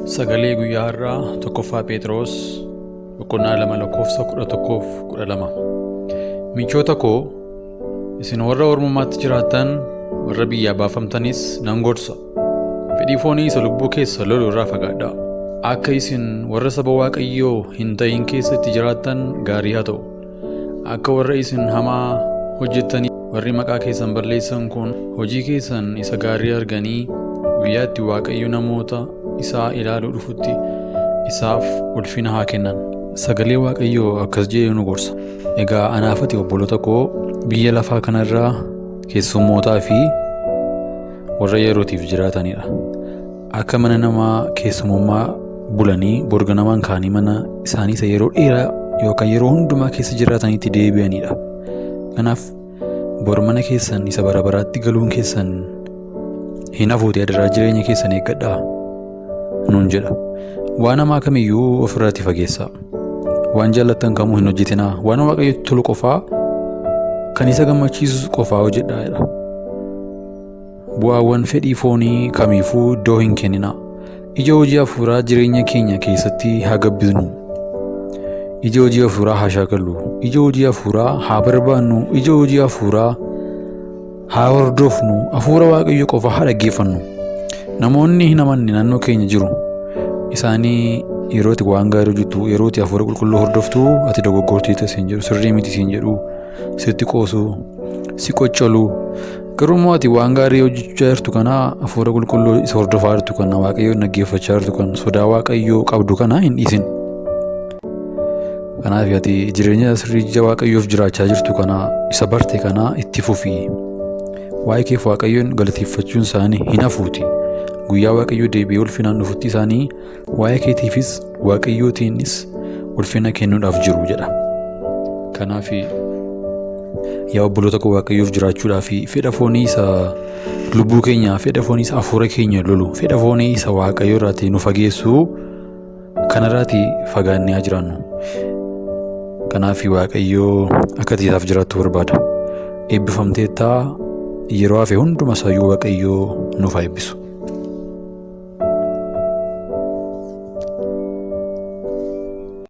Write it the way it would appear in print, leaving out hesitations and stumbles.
Sagalee guyyaa har'aa tokkoffaa Phexros boqonnaa 2 lakkoofsa 11 12. Michoota koo, isin warra ormummaatti jiraattan, warra biyyaa baafamtanis nan gorsa. Fedhii foonii isa lubbuu keessa lolu irraa fagaadhaa. Akka isin warra saba Waaqayyoo hin ta'in keessatti jiraattan gaarii haa ta'u. Akka warra isin hamaa hojjettanii warri maqaa keessan balleessan kun hojii keessan isa gaarii arganii guyyaa itti Waaqayyo namoota isaa ilaaluu dhufutti isaaf ulfina haa kennan. Sagalee Waaqayyoo akkas jedhee nu gorsa. Egaa anaaf ati, obboloota koo, biyya lafaa kanarraa keessummootaa fi warra yerootiif jiraatanidha. Akka mana namaa keessumummaa bulanii borga namaan kaanii mana isaanii isa yeroo dheeraa yookaan yeroo hundumaa keessa jiraatanitti deebi'anidha. Kanaaf bor mana keessan isa bara baraatti galuun keessan hin hafuuti, adaraa jireenya keessan eeggadhaa nuun jedha. Waan hamaa kamiyyuu ofirraatti fageessaa. Waan jaallattan kamuu hin hojjetinaa. Waan Waaqayyotti tolu qofaa, kan isa gammachiisu qofaa hojjedhaa jedha. Bu'aawwan fedhii foonii kamiifuu iddoo hin kenninaa. Ija hojii hafuuraa jireenya keenya keessatti haa gabbisnu. Ija hojii hafuuraa haa shaakallu. Ija hojii hafuuraa haa barbaannu. Ija hojii hafuuraa haa hordofnu. Hafuura Waaqayyo qofa haa dhaggeeffannu. Namoonni hin amanne naannoo keenya jiru. Isaanii yeroo ati waan gaarii hojjettu, yeroo ati hafuura qulqulluu hordoftu, ati dogoggorteetta siin jedhu, sirrii miti siin jedhu, sitti qoosu, si qoccolu. Garuu immoo ati waan gaarii hojjechaa jirtu kana, hafuura qulqulluu isa hordofaa jirtu kana, Waaqayyoon dhaggeeffachaa jirtu kana, sodaa Waaqayyoo qabdu kana hin dhiisin. Kanaaf ati jireenya sirrii ija Waaqayyoof jiraachaa jirtu kana, isa barte kana itti fufi. Waa'ee keef Waaqayyoon galateeffachuun isaanii hin hafuuti. Guyyaa Waaqayyoo deebi'ee ulfinaan dhufutti isaanii waa'ee keetiifis Waaqayyootiinis ulfina kennuudhaaf jiru jedha. Kanaaf yaa obboloota koo, Waaqayyoof jiraachuudhaa fi fedha foonii isa lubbuu keenya, fedha foonii isa hafuura keenya lolu, fedha foonii isa Waaqayyo irraatii nu fageessu kanarraatii fagaannee haa jiraannu. Kanaaf Waaqayyoo akka ati isaaf jiraattu barbaada. Eebbifamteettaa, yeroo hafe hunduma isaayyuu Waaqayyoo nuuf haa eebbisu.